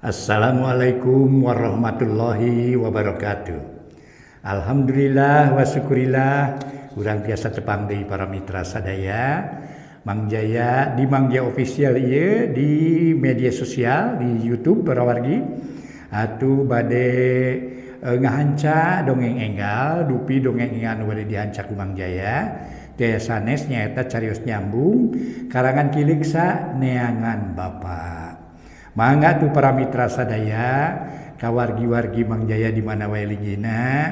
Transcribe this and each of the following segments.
Assalamualaikum warahmatullahi wabarakatuh. Alhamdulillah wa syukurillah urang biasa tepang deui para mitra sadaya. Mang Jaya di Mang Jaya Official ieu di media sosial di YouTube para wargi atuh bade ngahanca dongeng enggal dupi dongeng enggal nu bade dihanca ku Mang Jaya. Jaya sanes nyaeta carios nyambung karangan Ki Leuksa neangan Bapa. Mangga tuh para mitra sadaya kawargi-wargi Mang Jaya di mana wae ligina.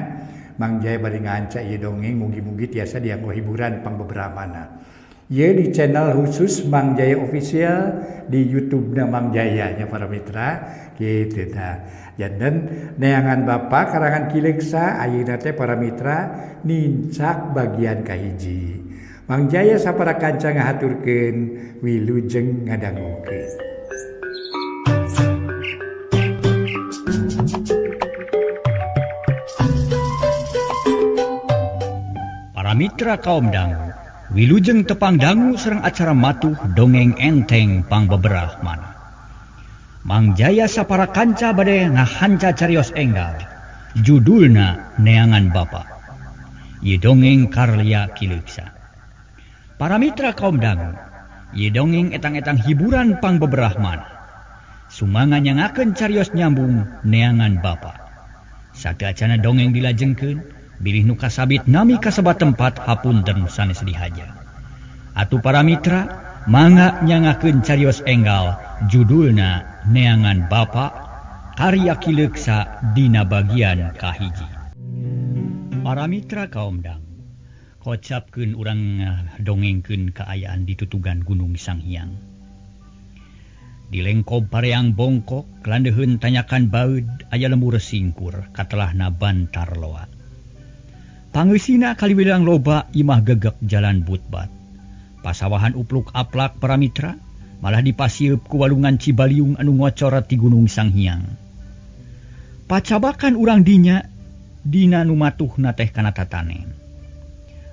Mang Jaya bade ngahanca ieu dongeng mugi-mugi tiasa dianggo hiburan pangbeberamana. Ieu di channel khusus Mang Jaya Official di YouTube-na Mang Jaya nya para mitra kitu tah. Janten neangan Bapa karangan Ki Leuksa ayeuna teh para mitra nincak bagian kahiji. Mang Jaya sapara kanca ngahaturkeun wilujeng ngadangukeun. Para mitra kaum dangu, wilujeng tepang dangu sareng acara matuh dongeng enteng pangbeberah mana. Mang Jaya sapara kanca bade ngahanca carios enggal, judulna Neangan Bapa. Ieu dongeng karya Ki Leuksa. Para mitra kaum dangu, ieu dongeng etang-etang hiburan pangbeberah mana. Sumanga nyangakeun carios nyambung Neangan Bapa. Sateuacanna dongeng dilajengkeun, bilih nu kasabit nami kasebat tempat hapunten sanes dihaja. Atuh para mitra, mangga nyangakeun carios enggal judulna Neangan Bapa karya Ki Leuksa dina bagian kahiji. Para mitra kaum dangu, kocapkeun urang dongengkeun kaayaan ditutugan Gunung Sanghyang. Di lengkob pareang bongkok, landeheun tanyakan baeud aya lembur singkur katelahna bantar loa. Pangeusina kaliwilang loba imah gegek jalan butbat. Pasawahan upluk aplak para mitra, malah dipasieup ku walungan Cibaliung anu ngocor ti Gunung Sanghyang. Pacabakan urang dinya dina nu matuhna teh kana tatanen.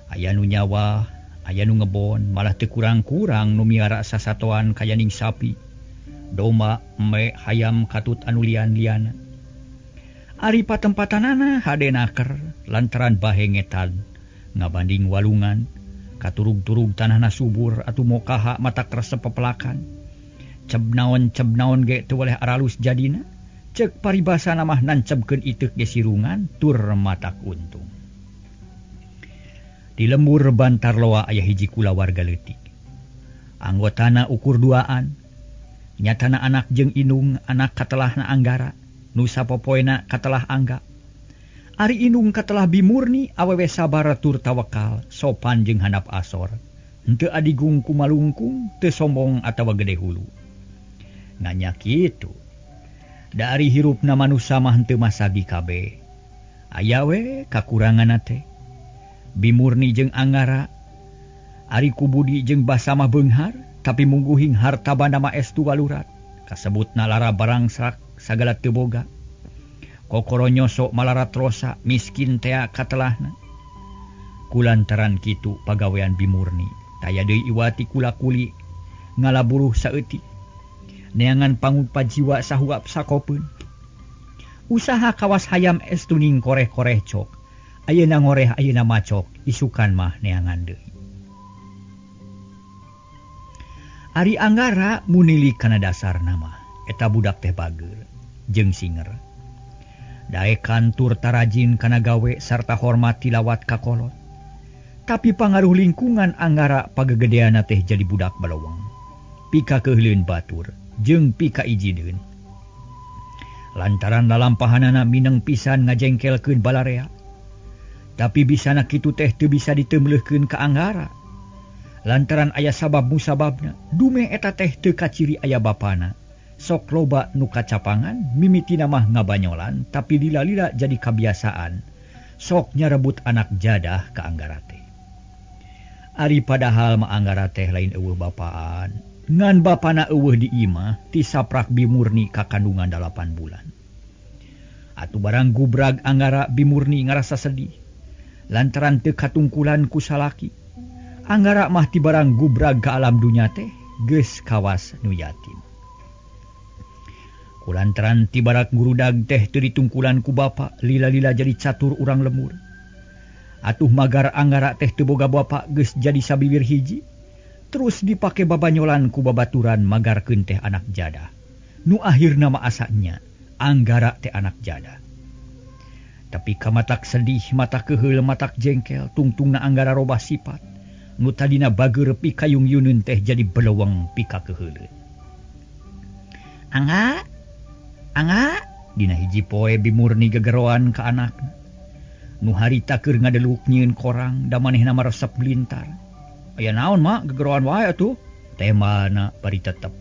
Aya nu nyawa, aya nu ngebon, malah teu kurang-kurang nu miara sasatoan kayaning sapi, domba, embe, hayam, katut anu lian-liana. Ari patempatanana hade naker lantaran bahengetan ngabanding walungan katurug-turug tanahna subur atuh mokaha mata resep pepelakan. Ceb naon ge teu weleh aralus jadina, ceuk paribasana mah nancebkeun iteuk ge sirungan tur matak untung. Di lembur Bantarloa aya hiji kulawarga leutik. Anggotana ukur duaan, nyatana anak jeung inung, anak katelahna Anggara, nu sapopoena katelah Angga. Ari inung katelah Bimurni awewe sabar tur tawakal, sopan jeung handap asor. Henteu adigung kumalungkung, teu sombong atawa gede hulu. Nanya kitu. Da ari hirupna manusa mah henteu masagi kabeh. Aya we kakuranganna teh. Bimurni jeung Anggara, ari ku Budi jeung Basamah beunghar, tapi mungguhing harta banda mah estu walurat. Kasebutna lara barangsak sagala teu boga. Kokoro nyosok malarat rosa, miskin tea katelahna. Kulantaran kitu pagawean Bimurni, taya deui iwati kula-kuli ngalaburuh saeutik. Neangan pangupa jiwa sahuap sakopeun. Usaha kawas hayam estuning koreh-koreh cok. Ayeuna ngoreh ayeuna macok, isukan mah neangan deui. Ari Anggara munili kana dasarna mah eta budak teh bager jeung singer. Daekan tur tarajin kana gawe sarta hormat tilawat ka kolot. Tapi pangaruh lingkungan Anggara pagegedeanna teh jadi budak baloweng. Pika keuheuleun batur jeung pika ijideun. Lantaran lalampahanana mineng pisan ngajengkelkeun balarea. Tapi bisana kitu teh teu bisa diteumleuhkeun ka Anggara. Lantaran aya sabab musababna, dume eta teh teu kaciri aya bapana. Sok loba nu kacapangan, mimitina mah ngabanyolan, tapi lila-lila jadi kabiasaan. Sok nyarebut anak jadah ka Anggara teh. Ari padahal mah Anggara teh lain eueuh bapaan. Ngan bapana eueuh di imah ti saprak Bimurni ka kandungan 8 bulan. Atuh barang gubrag Anggara Bimurni ngarasa sedih. Lantaran teu katungkulan ku salaki. Anggara mah ti barang gubrag ka alam dunya teh geus kawas nu yatim. Kulantaran tibarak ngurudag teh teu ditungkulan ku bapa, lila-lila jadi catur urang lemur. Atuh magar Anggara teh teu boga bapa geus jadi sabibir hiji, terus dipake babanyolan ku babaturan magarkeun teh anak jadah. Nu akhirna mah asanya Anggara teh anak jadah. Tapi kamatak sedih, mata keheul, matak jengkel, tungtungna Anggara robah sifat. Nu tadina bageur pikayung-yuneun teh jadi beleweng pikakeuheuleun. Angga, Angga, dina hiji poe Bimurni gegeroan ka anakna. Nu harita keur ngadeluk nyieun korang, da manehna mah resep lintar. Aya naon mak gegeroan wae atuh? Temana bari tetep.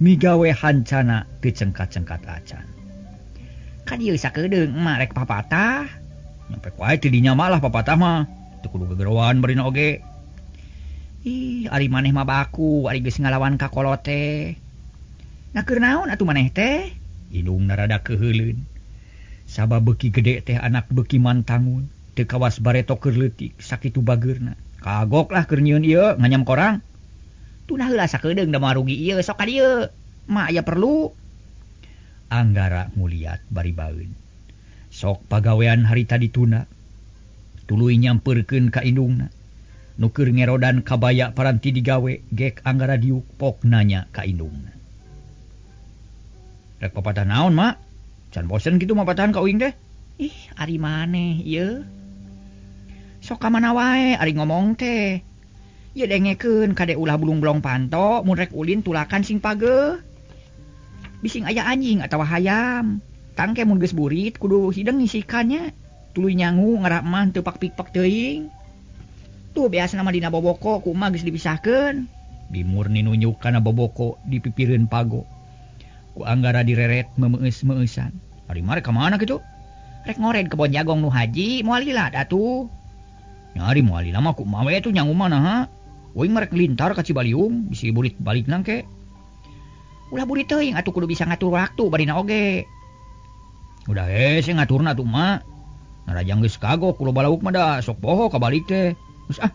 Migawe hancana teu cengkat-cengkat acan. Ka dieu sakedeung emak rek papatah. Nyampe wae ti dinya mah lah papatah mah. Teu kudu gegeroan barina oge. Ih, ari maneh mah baku, ari geus ngalawan ka kolot teh. Nah keur naon atuh maneh teh? Indungna rada keuheuleun. Sabab beuki gede teh anak beuki mantangun, teu kawas bareto keur leutik sakitu bageurna. Kagok lah keur nyieun ieu nganyam korang. Tunah heula sakedeung da moal rugi ieu sok ka dieu. Mak aya perlu. Anggara nguliat bari baeun. Sok pagawean harita ditunda. Tuluy nyampeurkeun ka indungna. Nu keur ngerodan kabaya paranti digawe, gek Anggara diuk pok nanya ka indungna. Rek papatah naon, Mak? Can bosen kitu mapatahan ka uing teh? Ih, ari maneh ieu. Sok ka mana wae ari ngomong teh. Ieu dengekeun kade ulah bulung-bulong panto mun rek ulin tulakan sing pageuh. Bising aya anjing atawa hayam. Tangke mun geus burit kudu hideung ngisikannya. Tuluy nyangu ngarah mah teu pak-pikpak teuing. Tuh biasana mah dina boboko ku emak geus dipisahkeun. Bimurni nunjuk kana boboko di pipireun pago. Ku Anggara direret memeus-meusan. Ari mah rek ka mana kitu? Rek ngored kebon jagong nu haji moal lila atuh. Nyari moal lila mah ku emak we tuh nyangu mah naha. Uing mah rek lintar ka Cibaliung bisi burit balik nangke. Ulah burit teuing atuh kudu bisa ngatur waktu barina oge. Udah hese ngaturna atuh mak. Narajang geus kagok kulo balauk mah da sok poho kabalik teh. Geus ah.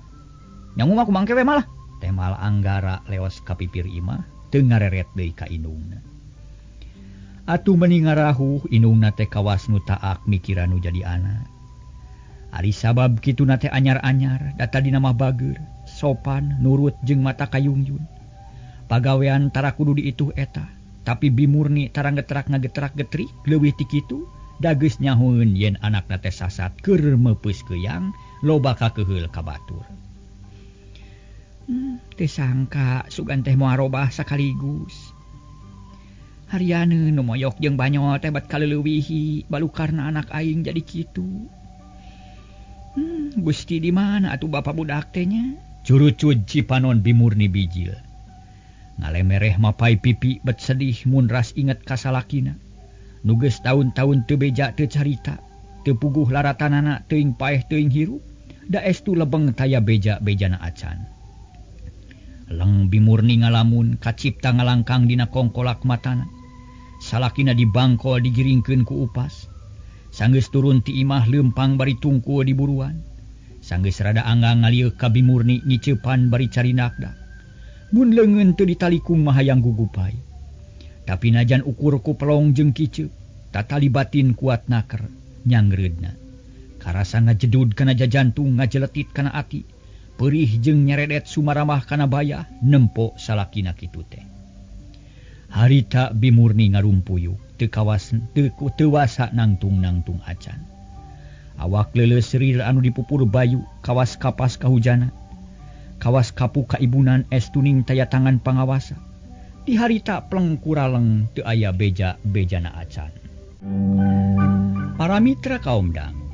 Nyangu mah ku mangke we malah. Temal Anggara leos ka pipir imah teu ngareret deui ka indungna. Atuh meni ngarahuh indungna teh kawas nu taak mikiran nu jadi anak. Ari sabab kituna teh anyar-anyar da tadina mah bageur, sopan, nurut jeung mata kayungyun. Pagawean tara kudu diituh eta, tapi Bimurni tara ngetrak ngagetrak getrik leuwih ti kitu, da geus nyahoeun yen anakna teh sasat keur meupeus keuyang loba kakeuheul ka batur. Teu sangka sugan teh moal robah sakaligus. Harianeun nu moyok jeung banyol teh bat kaleulewihi balukarna anak aing jadi kitu. Gusti di mana atuh bapa budak teh nya? Curucud Cipanon Bimurni bijil. Ngalemereh mapai pipi bet sedih mun ras inget ka salakina. Nu geus taun-taun teu beja teu carita, teu puguh laratanana teuing paeh teuing hirup, da estu lebeng taya beja-bejana acan. Leng Bimurni ngalamun kacipta ngalangkang dina kongkolak matana. Salakina dibangkol digiringkeun ku upas. Sanggeus turun ti imah leumpang bari tungkul di buruan. Sanggeus rada anggang ngalieuk ka Bimurni ngiceupan bari carinakda. Mun leungeun teu ditalikung mah hayang gugupai. Tapi najan ukur ku pelong jeung kiceup, tatali batin kuat naker nyangreudna. Karasa ngajedud kana jajantung ngajeletit kana ati. Perih jeung nyeredet sumaramah kana bayah nempo salakina kitu teh. Harita Bimurni ngarumpuyuk teu kawas teu wasa nangtung-nangtung acan. Awak leuleus rir anu dipupur bayu kawas kapas kahujana. Kawas kapu kaibunan es tuning taya tangan pangawasa. Di harita pleng kuraleng teu aya beja-bejana acan. Para mitra kaum dangu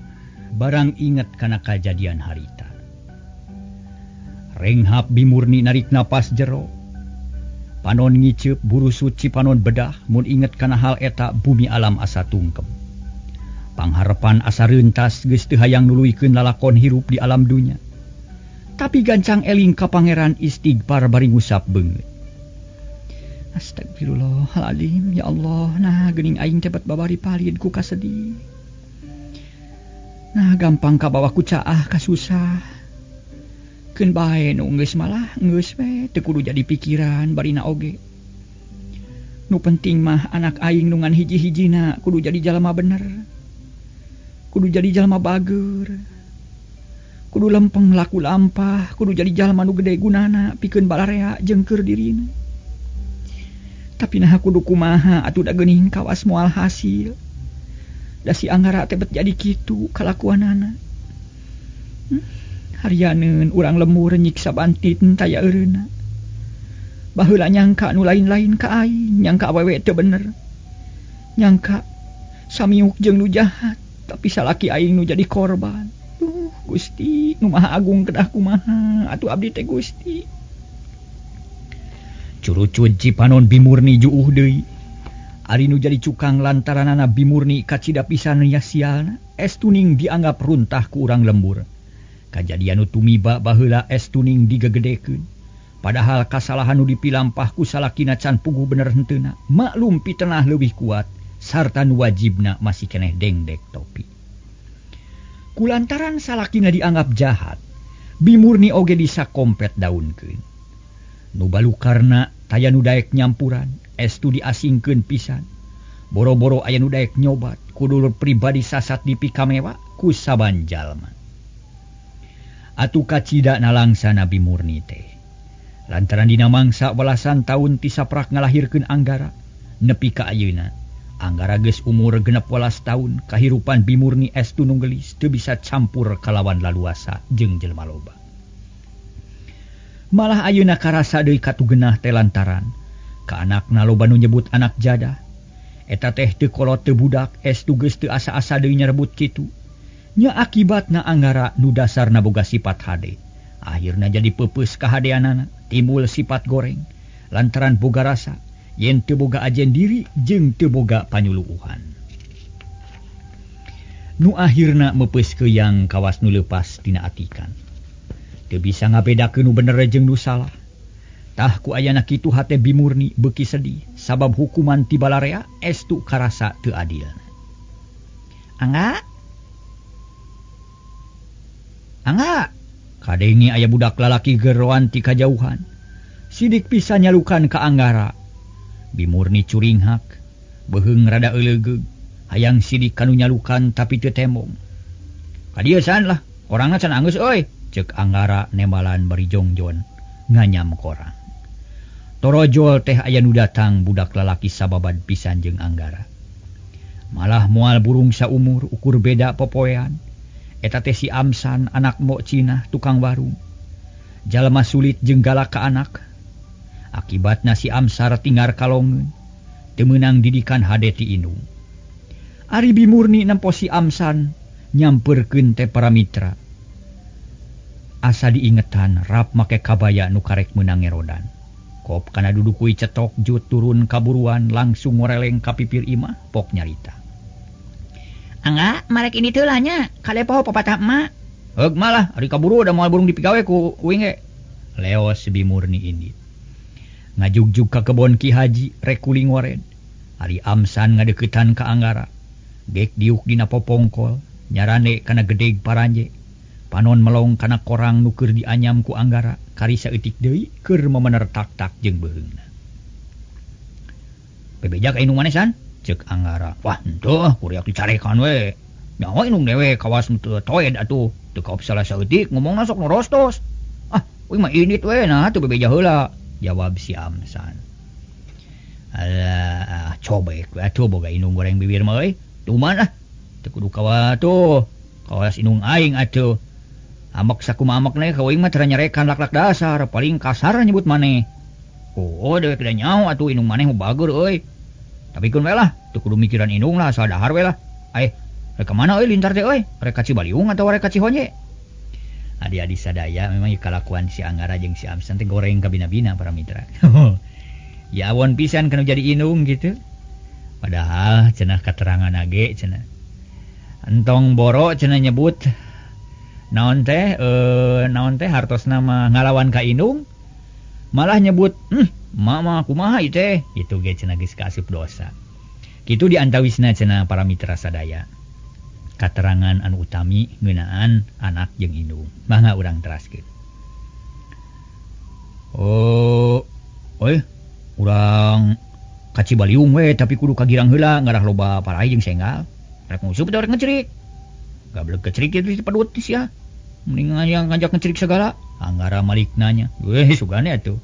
barang inget kana kajadian harita. Renghap Bimurni narik napas jero. Panon ngiceup burusut Cipanon bedah mun inget kana hal eta bumi alam asa tungkem. Pangharepan asa reuntas geus teu hayang nuluykeun lalakon hirup di alam dunya. Tapi gancang eling ka pangeran istighfar bari ngusap beungeut. Astagfirullahaladzim, ya Allah, nah geuning aing teh bet babari palid ku kasedih. Nah gampang kabawa ku caah kasusah. Keun bae nu geus malah geus we teu kudu jadi pikiran barina oge. Nu penting mah anak aing nu ngan hiji-hijina kudu jadi jalma bener. Kudu jadi jalma bager. Kudu lempeng laku lampah, kudu jadi jalma nu gede gunana pikeun balarea jeung keur dirina. Tapi naha kudu kumaha atuh da geuning kawas moal hasil. Da si Anggara teh bet jadi kitu kalakuanana. Haryaneun urang lemur nyiksa bantit taya eureuna. Baheula nyangka nu lain-lain ka aing, nyangka awewe teu bener. Nyangka samiuk jeung nu jahat, tapi salaki aing nu jadi korban. Duh, Gusti, nu Maha Agung kedah kumaha atuh abdi teh Gusti. Curucut Cipanon Bimurni juuh deui. Ari nu jadi cukang lantaranana Bimurni kacida pisan nya sialna, Estuning dianggap runtah ku urang lembur. Kajadian nu tumiba baheula Estuning digegedekeun. Padahal kasalahan nu dipilampah ku salakina can puguh bener henteuna, maklum pitenah leuwih kuat sarta nu wajibna masih keneh dengdek topi. Kulantaran salakina dianggap jahat, Bimurni oge disakompet daunkeun. Nu balukarna taya nu daek nyampuran, Estu diasingkeun pisan. Boro-boro aya nu daek nyobat, ku dulur pribadi sasat dipikamewa ku saban jalma. Atuh kacida nalangsana Bimurni teh. Lantaran dina mangsa belasan tahun ti saprak ngalahirkeun Anggara, nepi ka ayeuna. Anggara geus umur 16 tahun, kahirupan Bimurni Estu nu geulis teu bisa campur kalawan laluasa jeung jelema loba. Malah ayeuna karasa deui katugenah teh lantaran ka anakna loba nu nyebut anak jadah. Eta teh teu kolot teu budak, Estu geus teu asa-asa deui nyarebut kitu. Nya akibatna Anggara nu dasarna boga sifat hade. Akhirna jadi peupeus kahadeanana, timbul sifat goreng lantaran boga rasa yen teu boga ajen diri jeung teu boga panyuluuhan. Nu akhirna meupeus keuyang kawas nu leupas tina atikan. Teu bisa ngabedakeun nu bener jeung nu salah. Tah ku ayana kitu hate Bimurni beuki sedih sabab hukuman ti balarea Estu karasa teu adil. Angga? Angga? Kadenge aya budak lalaki geroan ti kajauhan. Sidik pisan nyalukan ka Anggara. Bimurni curinghak, beuheung rada eulegeug, hayang sidik kanu nyalukan tapi teu tembong. Ka dieu san lah, korangna can anggeus euy, ceuk Anggara nembalan bari jongjon nganyam korang. Torojol teh aya nu datang budak lalaki sababad pisan jeung Anggara. Malah moal burung saumur ukur beda popoean. Eta teh si Amsan anak Mok Cina tukang warung. Jalma sulit jeung galak ka anak. Akibatna si Amsar tinggar kalongeun. Teu meunang didikan hade ti indung. Ari Bimurni nempo si Amsan nyamperkeun teh para mitra. Asa diingetan rap make kabaya nu karek meunang ngerodan. Kop kana dudukui cetok jut turun kaburuan langsung ngoreleng ka pipir imah pok nyarita. Angga, marek ini teu lah nya, kalepoho papatah emak. Heug malah, ari kaburu da moal burung dipigawe ku uing ge. Leos Bimurni indit. Ngajugjug ka kebon Ki Haji rek kuling wared. Ari Amsan ngadeuketan ka Anggara. Gek diuk dina popongkol, nyarane kana gedeg paranje. Panon melong kana korang nu keur dianyam ku Anggara, kari saeutik deui keur memener tak-tak jeung beuheungna. Bebeja ka indung maneh san? Ceuk Anggara. Wah, henteu kuriak dicarekan we. Nyawa indung dewe kawas nu teu toed atuh. Teu kaop salah saeutik ngomongna sok norostos. Ah, uing mah indit we nah teu bebeja heula, jawab si Amsan. Alah, cobek we atuh boga indung goreng bibir mah euy. Tuman ah. Teu kudu kawa tuh. Kawas indung aing atuh. Amek sakumaha amek ka uing mah teu nyarekan lak-lak dasar, paling kasar nyebut maneh. Oh, dewek da nyaho atuh indung maneh mah bager euy. Tapi keun we lah, teu kudu mikiran indung lah, asal dahar we lah. Aeh, rek ka mana euy lintar teh euy? Rek ka Cibaliung atawa rek ka Cihonje? Adi-adi sadaya memang ieu kalakuan si Anggara jeung si Amsan teh goreng kabina-bina para mitra. Ya awon pisan kanu jadi indung gitu. Padahal cenah katerangan age cenah. Entong boro cenah nyebut naon teh hartosna mah ngalawan ka indung. Malah nyebut, mama kumaha ieu teh?" Itu ge cenah geus kaasup dosa. Kitu diantawisna cenah para mitra sadaya. Katerangan anu utami ngeunaan anak jeung indung. Mangga urang teraskeun. Oh, euy, urang Ka Cibaliung we tapi kudu ka Girang heula ngarah loba parai jeung senggal. Rek nguseup teh rek ngecerik. Gablek kecerik itu pedut sia. Mending ngajak ngecerik segala. Anggara malik nanya. Weh sugane atuh.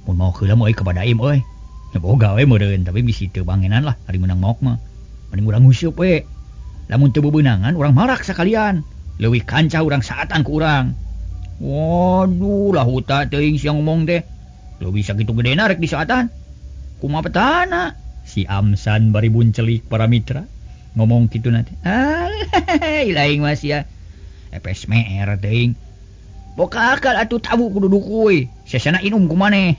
Mun maok heula mah euy ka Badaim euy. Nya boga we meureun tapi bisi teu bangenan lah ari meunang maok mah. Mending urang nguseup we. Lamun teu bebeunangan urang marak sakalian. Leuwih kanca urang saatan ku urang. Waduh lah huta teuing sia ngomong teh. Leuwih sakitu gedena rek disaatan. Kumaha petana? Si Amsan bari buncelik para mitra ngomong kitu na teh. Alah, lain mah sia. Epes meer teuing. Boka akal atuh tabu kudu dukuy. Sesana inum ku maneh.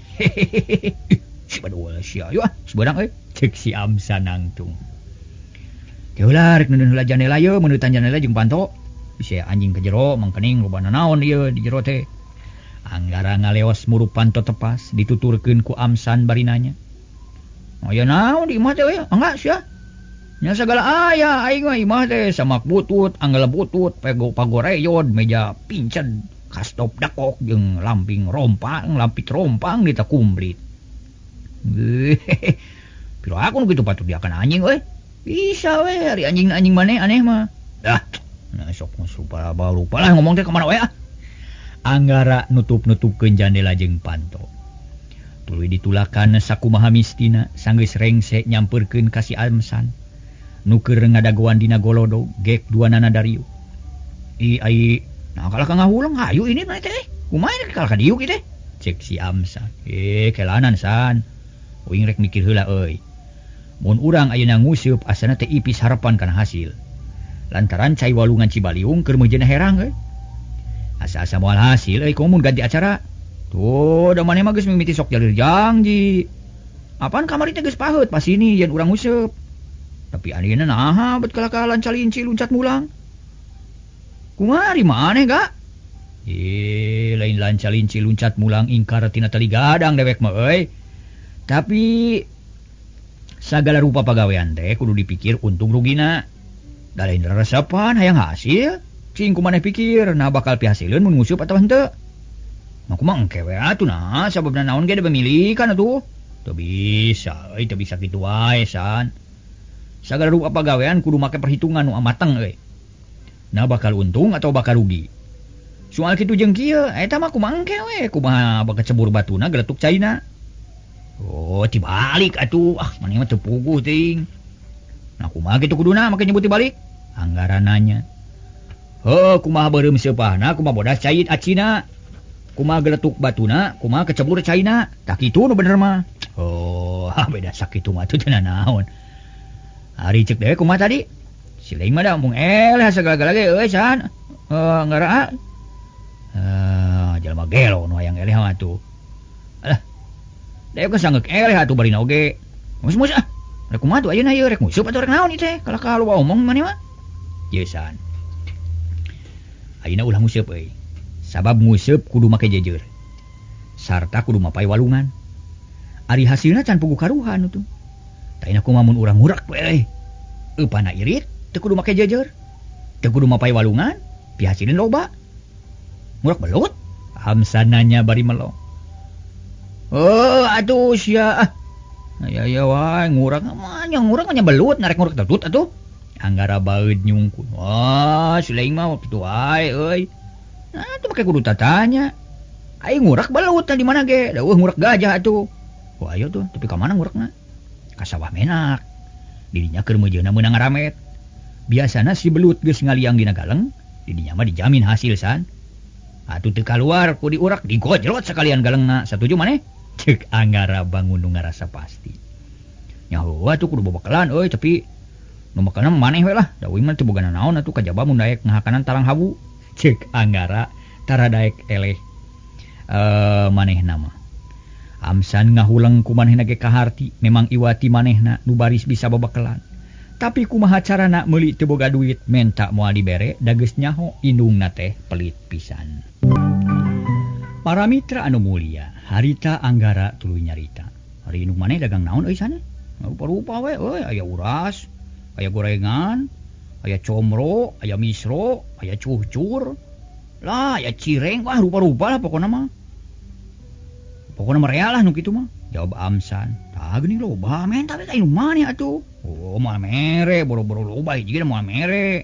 Si badul sia ayo ah, seberang euy. Ceuk si Amsan nangtung. Teu lah rek neundeun heula jandela ieu, meuneutan jandela jeung panto. Bisa anjing ke jero mangkening loba nanaon ieu di jero teh. Anggara ngaleos murup panto tepas dituturkeun ku Amsan bari nanya. Aya naon di imah teh euy? Enggak sia. Nya sagala aya aing mah imah teh samak butut, anggala butut, pego pagoreyon, meja pincen, kastop dakok jeung lamping rompang, lampit rompang di takumblit. Piro aku nu kitu patut diakan anjing euy. Bisa we ari anjing-anjing maneh aneh mah. Dah. Nah, sok lupa lupa lah ngomong teh kemana we ah. Anggara nutup-nutupkeun jandela jeung panto. Tuluy ditulakan sakumaha mistina sanggeus rengse nyampeurkeun ka si Amsan. Nu keur ngadagoan dina golodog gek duanana dariu. I ai nah kalah ka ngahuleng hayu ini mah teh. Kumaha rek kalah ka diuk ieu teh? Cek si Amsan. Kelanan san. Uing rek mikir heula euy. Mun urang ayeuna nguseup asana teh ipis harapan kana hasil. Lantaran cai walungan Cibaliung keur meujeuhna herang euy. Asa-asa moal hasil euy komo mun ganti acara. Tuh da maneh mah geus mimiti sok jalir janji. Apaan kamari teh geus paheut pas ini yen urang nguseup. Tapi ayeuna naha bet kalakalan calinci luncat mulang. Kumaha ari maneh ga? Lain lancalinci luncat mulang ingkar tina tali gadang dewek mah euy. Tapi sagala rupa pagawean teh kudu dipikir untung rugina. Da lain resepan hayang hasil, cing kumaneh pikir nah bakal pihasileun mun nguseup atawa henteu. Mah kumaha engke we atuh nah sababna naon ge da pemilikan atuh. Teu bisa euy, teu bisa kitu wae san. Sagala rupa pagawean kudu make perhitungan nu mateng euy. Nah bakal untung atau bakal rugi. Soal kitu jeung kieu eta mah kumaha engke we, kumaha bakal cebur batuna geletuk caina. Oh, tibalik atuh. Ah, maneh mah teu puguh teuing. Nah kumaha kitu kuduna make nyebut tibalik? Anggara nanya. Heuh, kumaha beureum seupahna, kumaha bodas cai acina. Kumaha geletuk batuna, kumaha kecebur caina. Tah kitu nu bener mah. Oh, beda sakitu mah teu naon. Ari ceuk deui kumaha tadi? Si lain mah da embung eleh sagala-gala ge euy san. Anggara. Jelema gelo nu hayang eleh mah atuh. Alah. Dewek geus sanggeuk eleh atuh barina oge. Mus-mus ah. Rek kumaha tuh ayeuna ieu rek nguseup atuh rek naon ieu teh? Kalah ka loba omong maneh mah. Ieu san. Ayeuna ulah nguseup euy. Sabab nguseup kudu make jeujeur. Sarta kudu mapay walungan. Ari hasilna can puguh karuhan atuh. Tah ayeuna kumaha mun urang ngurak we euy. Eupana irit teu kudu make jeujeur. Teu kudu mapay walungan, pihasilna loba. Ngurak belut? Hamsan nanya bari melong. Oh, aduh sia ah. Aya aya wae ngurak mah nya ngurak nya belut narek ngurak tetut atuh. Anggara baeud nyungkun. Wah, si lain mah kitu wae euy. Nah, atuh make kudu tatanya. Aing ngurak belut di mana ge? Da eueuh ngurak gajah atuh. Wah, ayo tuh, tapi ka mana ngurakna? Ka sawah menak. Didinya keur meujeuhna meunang ngaramet. Biasana si belut geus ngaliang dina galeng, didinya mah dijamin hasil san. Atuh teu kaluar ku diurak digojlot sakalian galengna. Satuju maneh? Cek Anggara bangun nu ngarasa pasti. Nyaho atuh kudu babakelan euy, tapi nu makanna maneh we lah. Da uing mah teu boga nanaon atuh kajaba mun daek ngahakanan talang hawu. Cek Anggara tara daek eleh manehna mah. Amsan ngahuleng ku manehna ge kaharti, memang iwati manehna nu baris bisa babakelan. Tapi kumaha carana meuli teu boga duit, menta moal dibere, da geus nyaho indungna teh pelit pisan. Para mitra anu mulia, harita Anggara tuluy nyarita. Hari indung maneh dagang naon euy sana? Rupa-rupa we euy, aya uras, aya gorengan, aya comro, aya misro, aya cucur. Lah, aya cireng, wah rupa-rupa lah pokona mah. Pokona mah rea lah nu kitu mah. Jawab Amsan. Tah geuning loba men tapi ka indung maneh atuh. Oh moal mere boro-boro loba hiji ge moal mere.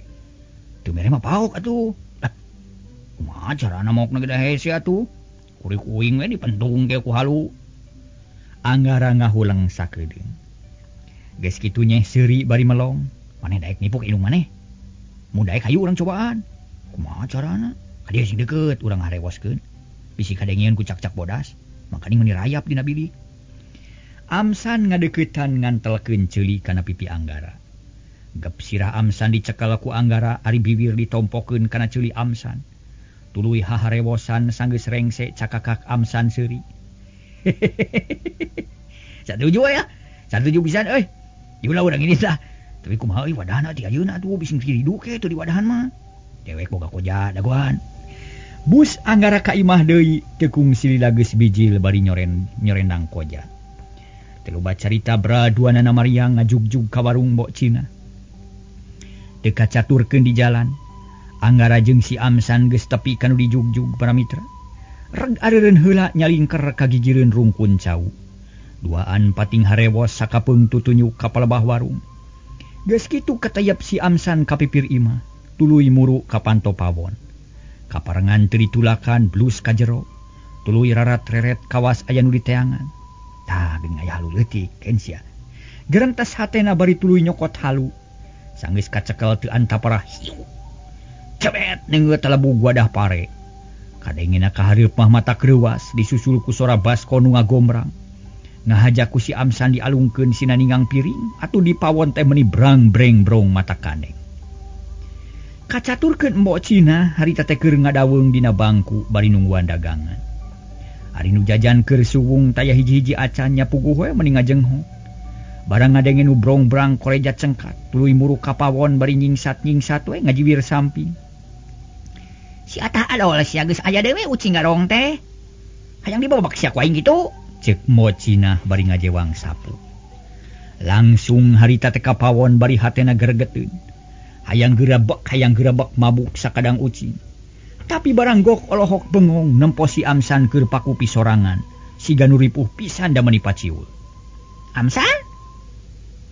Teu mere mah paok atuh. Lah kumaha carana maokna ge da hese atuh. Kurik uing we dipentung ge ku halu. Anggara ngahuleng sakedeung. Geus kitu nyeh seuri bari melong. Maneh daek nipu ka indung maneh. Mun daek hayu urang cobaan. Kumaha carana? Ka dieu sing deukeut urang ngarewoskeun. Bisi kadengeun ku cak-cak bodas, makaning meuni rayap dina bilik. Amsan ngadeuketan ngantelkeun ceuli kana pipi Anggara. Gep sirah Amsan dicekel ku Anggara, ari biwir ditompokeun kana ceuli Amsan. Tuluy haharewosan sanggeus rengse cakakak Amsan seuri. Satuju ya. Satuju pisan euy. Ieu lah urang ini tah. Tapi kumaha euy wadahna ti ayeuna atuh bisi diridu ke teu di wadahan mah. Dewek boga koja dagoan. Bus Anggara ka imah deui teu kungsi lila geus bijil bari nyorendang koja. Teu loba carita bra duanana Mariang ngajugjug ka warung Mbok Cina. Teu kacaturkeun di jalan. Anggara jeung si Amsan geus tepi ka nu dijugjug para mitra. Reg areureun heula nyalingker ka gigireun rungkun cau. Duaan pating harewos sakapeung tutunyuk ka palebah warung. Geus kitu katayap si Amsan ka pipir imah, tuluy muru ka panto pawon. Kaparengan teu ditulakan blus ka jero, tuluy rarat-reret kawas aya nu diteangan. Tah geuning aya halu leutik keun sia. Gerentes hatena bari tuluy nyokot halu. Sanggeus kacekel teu antapara hiu. Cebet neungeut talebug wadah pare. Kadengena ka hareup mah mata kreuwas disusul ku sora basko nu ngagombrang. Ngahaja ku si Amsan dialungkeun sina ningang piring atuh di pawon teh meuni brang-breng brong mata kaneng. Kacaturkeun Mbok Cina harita teh keur ngadaweung dina bangku bari nungguan dagangan. Ari nu jajan keur suwung taya hiji-hiji acan nya puguh we meuni ngajengho. Barang ngadenge nu brong-brang koreja cengkat, tuluy muruk ka pawon bari nyingsat-nyingsat we ngajiwir samping. Si atah adol sia geus aya deui ucing garong teh. Hayang dibobak sia ku aing kitu. Ceuk Mbok Cina bari ngajewang sapu. Langsung harita teh ka pawon bari hatena gregeteun. Hayang gerabak mabuk sakadang ucing. Tapi barang gok olohok bengong nempo si Amsan keur pakupi sorangan. Siga nu ripuh pisan da meuni paciul. Amsan?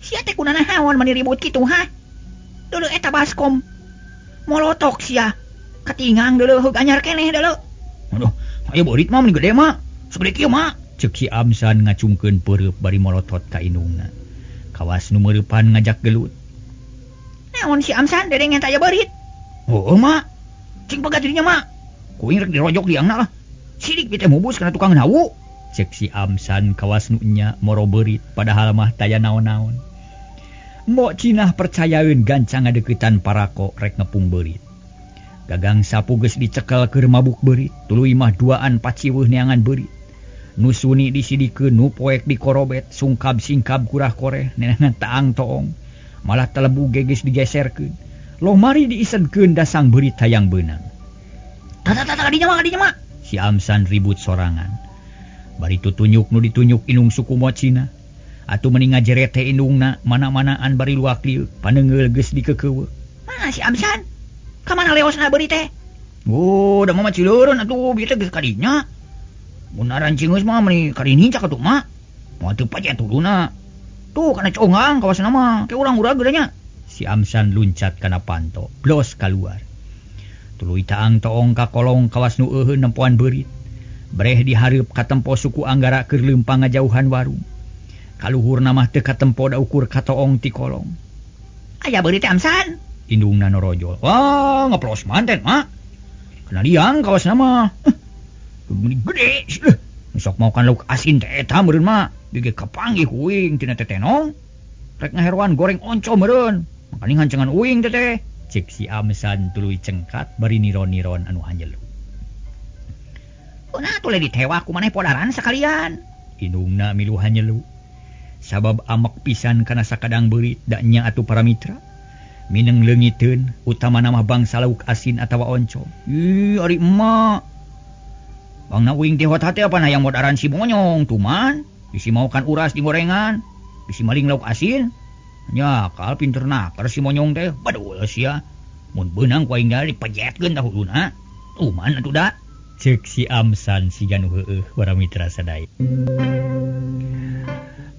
Sia teh kunanaon meuni ribut kitu ha? Deuleu eta baskom. Molotok sia. Katingang deuleu heug anyar keneh deuleu. Aduh, aya beurit mah meuni gede mah. Sagede kieu mah. Ceuk si Amsan ngacungkeun peureub bari molotot ka indungna. Kawas nu meureupan ngajak gelut. Naon si Amsan dedengen taya beurit? Heueuh mak. Cing pegat dirinya mak. Kuing rek dirojok liangna lah. Sidik teh mubus kana tukang hawu. Cek si Amsan kawas nu nya moro beurit padahal mah taya naon-naon. Mbok Cinah percayaeun gancang ngadeuketan parako rek ngepung beurit. Gagang sapu geus dicekel keur mabuk beurit, tuluy mah duaan paciweuh neangan beurit. Nu suni disidikeun, nu poek dikorobet, sungkab-singkab kurah koreh neangan taang toong. Malah telebu geges digeserkeun. Lomari diisedkeun dasang beurit hayang beunang. Tata tata kadinya mah. Si Amsan ribut sorangan. Bari tutunyuk nu ditunyuk indung suku Mbok Cina. Atuh meuni ngajerete indungna mana-manaan bari luak lieu, paneungeul geus dikeukeuweuk. Mana si Amsan? Ka mana leosna beurit teh? Oh, da mah cileureun atuh bieu teh geus kadinya. Mun aran cingeus mah meuni karinicak atuh mah. Moal teu pajet huluna. Tuh kana congang kawasan mah, ke urang-urang gedenya. Si Amsan luncat kana panto, blos kaluar. Tuluy taang toong ka kolong kawas nu euheun nempoan beurit. Breh dihareup katempo suku Anggara keur leumpang ngajauhan warung. Kaluhurna mah teu katempo da ukur katoong ti kolong. Aya beurit teh Amsan? Indungna norojol. Wah, ngeplos manten mak. Kana liang kawas mah. Meuni gede. Sok mau kan lauk asin teh eta meureun mah. Gege kapanggih uing tina tetenong. Rek ngaheroan goreng oncom meureun. Makaning hancengan uing teh. Cek si Amsan tuluy cengkat bari niron-niron anu hanjelu. Kuna tuluy ditewak ku maneh podaran sakalian. Indungna milu hanjelu. Sabab amek pisan kana sakadang beurit da nya atuh para mitra. Mineng leungiteun utamana mah bangsa lauk asin atawa oncom. Ih ari emak. Bangna uing teh hot hate apa hayang modaran si monyong tuman. Bisi mau kan uras di gorengan, bisi maling lauk asin. Nya kal pinter nakar si monyong teh, badul sia. Mun beunang ku aing dipejetkeun tah huluna. Tuman atuh da. Ceuk si Amsan siga nu heueuh para mitra sadaya.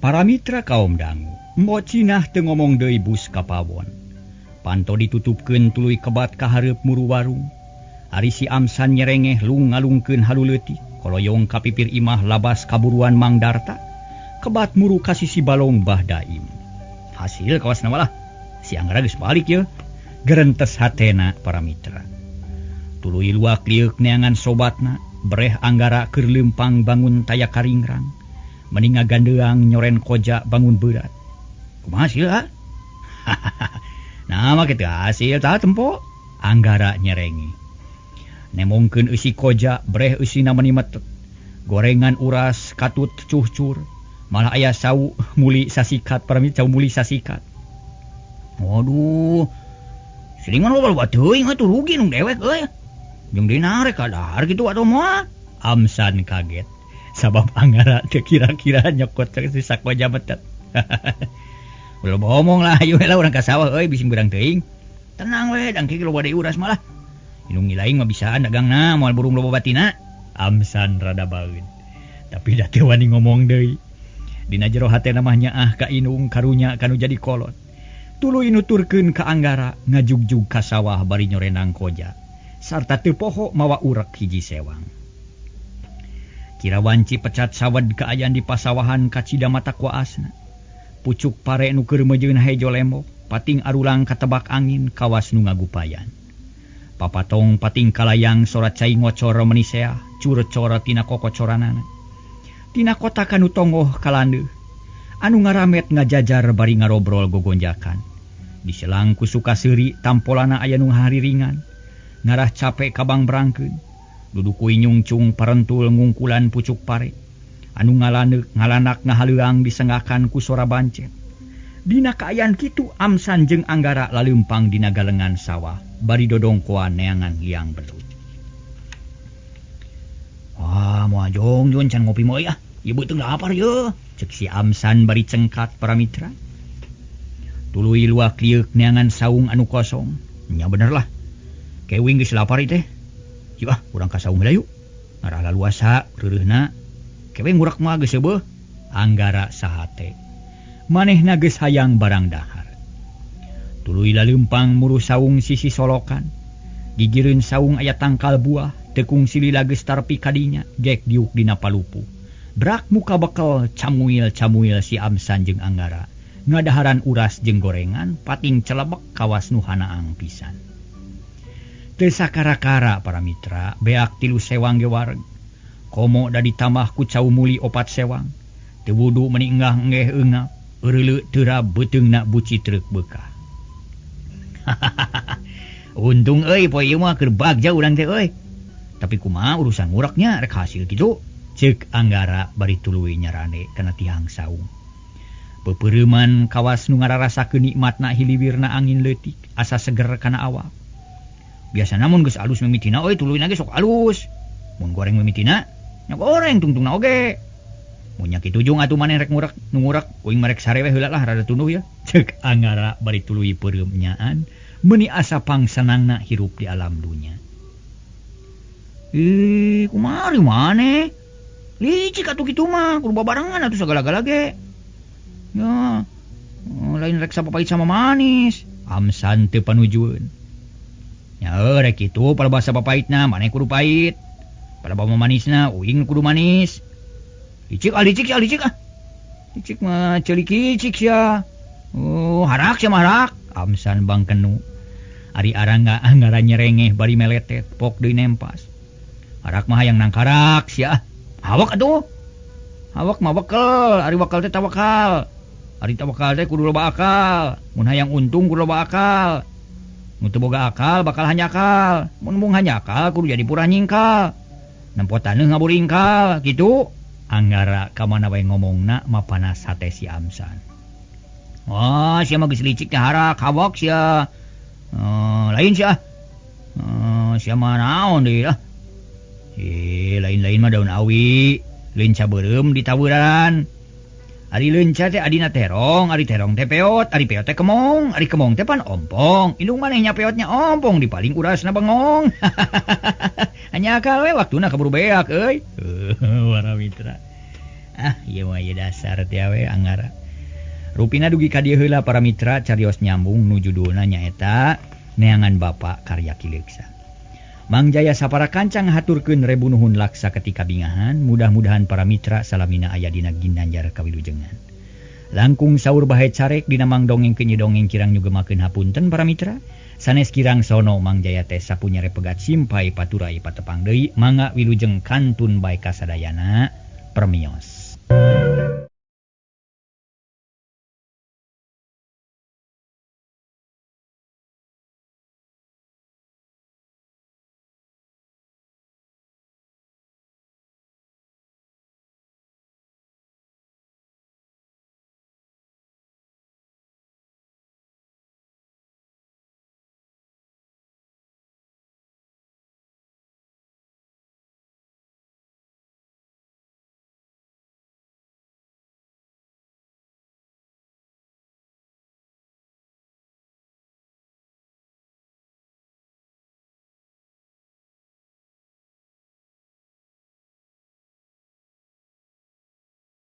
Para mitra kaum dangu, Mbok Cinah teu ngomong deui bus ka pawon. Panto ditutupkeun tuluy kebat ka hareup muru warung. Ari si Amsan nyerengeh lung ngalungkeun halu leutik, koloyong ka pipir imah labas kaburuan Mang Darta. Kebat muru ka sisi balong Bah Daim. Hasil kawas malah si Anggara geus balik ye. Gerentes hatena para mitra. Tuluy luak lieuk neangan sobatna, breh Anggara keur leumpang bangun taya karingrang. Meninga gandeang nyoren koja bangun berat. Kumaha hasil ha? Nah mah kitu hasil tah tempo. Anggara nyerengi. Nemongkeun eusi koja breh eusina meuni metet. Gorengan uras katut cuhcur. Malah aya sau muli sasikat para mitra muli sasikat. Waduh. Silingan loba teuing atuh rugi nung dewek euy. Jeung dinarek kadahar kitu atuh moal. Amsan kaget. Sabab Anggara teu kira-kira nyokot sisa koja metet. Ulah ngomong lah, ayo lah urang ka sawah euy bising beurang teuing. Tenang we, dangke loba deui uras malah. Indung ngilaing mah bisaan dagangna moal burung loba batina. Amsan rada baeun. Tapi da teu wani ngomong deui. Dina jero hatena mah nyaah ka indung karunya kanu jadi kolot. Tuluy nuturkeun ka Anggara ngajugjug ka sawah bari nyorenang koja. Sarta teu poho mawa urek hiji sewang. Kira wanci pecat sawed kaayaan di pasawahan kacida mata kuasna. Pucuk pare nu keur meujeun hejo lembok, pating arulang katebak angin kawas nu ngagupayan. Papatong pating kalayang sora cai ngocor meniseah, curcor tina kokocoranana. Tina kota kanu tonggoh kalandeuh, anu ngaramet ngajajar bari ngarobrol gogonjakan. Diselang ku suka seuri tampolana aya nu hariringan, ngarah capek kabang berangkeun. Duduk kuy nyungcung parentul ngungkulan pucuk pare. Anu ngalanek ngalanak ngahaleuang disengakan ku sora bancet. Dina kaayaan kitu Amsan jeung Anggara laleumpang dina galengan sawah bari dodongkoan neangan hiang belut. Wah, moal jongjon can ngopi moe ah. Ieu beuteung lapar ye. Cek si Amsan bari cengkat para mitra. Tuluy luak lieuk neangan saung anu kosong. Nya bener lah. Kewing geus lapar ieu teh. Yuk ah, urang ka saung heula yuk. Ngarah laluasa reureuhna. Kewe ngurak mah geus seubeeh. Anggara sahate. Manehna geus hayang barang dahar. Tuluy laleumpang muru saung sisi solokan. Gigireun saung aya tangkal buah, tekung silila geus tarpi kadinya, gek diuk dina palupu. Brak muka bekel camuil-camuil si Amsan jeung Anggara. Ngadaharan uras jeung gorengan, pating celebek kawas nu hanaang pisan. Teu sakara-kara para mitra, beak 3 sewang ge wareg. Komo da ditambah ku cau muli 4 sewang. Teu wudu meuni enggah engeh eungap, eureuleu teurab beuteungna buci treuk beukah. Untung euy poe ieu mah keur bagja urang teh euy. Tapi kumaha urusan ngureknya rek hasil kitu? Ceuk Anggara bari tuluy nyarane kana tihang saung. Peupeureuman kawas nu ngararasakeun nikmatna hiliwirna angin leutik asa seger kana awak. Biasana mun geus alus mimitina euy tuluyna ge sok alus. Mun goreng mimitina nya goreng tungtungna oge. Mun nya kitu jung atuh maneh rek ngurek nu ngurek uing marek sare we heula lah rada tunduh ya. Ceuk Anggara bari tuluy peureum nyaan meuni asa pangsenangna hirup di alam dunya. Ih, kumaha maneh? Licik atuh kitu mah kudu babarengan atuh sagala-gala ge. Ya, lain rek sapapait sama manis. Amsan teu panujueun. Ya rek kitu palebah sapapaitna maneh kudu pahit. Palebah manisna uing kudu manis. Licik ah licik ah licik ah. Licik mah ceulik licik sia. Oh, harak sia mah harak. Amsan bangkenu. Ari arangga anggara nyerengeh bari meletet pok deui nempas. Harak mah hayang nangkarak sia. Hawak atuh. Hawak mah bekel, ari wakal teh tawakal. Ari tawakal teh kudu loba akal. Mun hayang untung kudu loba akal. Mun teu boga akal bakal hanjakal. Mun mung hanjakal kudu jadi purah nyingkal. Nempo taneuh ngaburingkal kitu. Anggara ka mana wae ngomongna mapanas hate si Amsan. Wah, sia mah geus licik teh harak hawak sia. Lain sia. Sia mah naon deui lah. Lain-lain mah daun awi, leunca beureum ditawuran. Ari leunca teh adina terong, ari terong teh peot, ari peot teh kemong, ari kemong teh pan ompong. Indung manehnya peotnya ompong dipaling urasna bengong. Hanya akal we waktuna kaburu beak euy. Wara mitra. Ah ieu mah ieu dasar teh we angara. Rupina dugi ka dieu heula para mitra carios nyambung nu judulna nyaeta Neangan Bapa karya Ki Leuksa. Mang Jaya sapara kanca ngahaturkeun rebu nuhun laksa ketika bingahan, mudah-mudahan para mitra salamina aya dina ginanjar kawilujengan. Langkung saur bahe carek dina mang dongeng kenyi dongeng kirang nyugemakeun hapunten para mitra. Sanes kirang sono Mang Jaya teh sapunyare pegat simpai paturai patepang deui mangga wilujeng kantun bae kasadayana permios.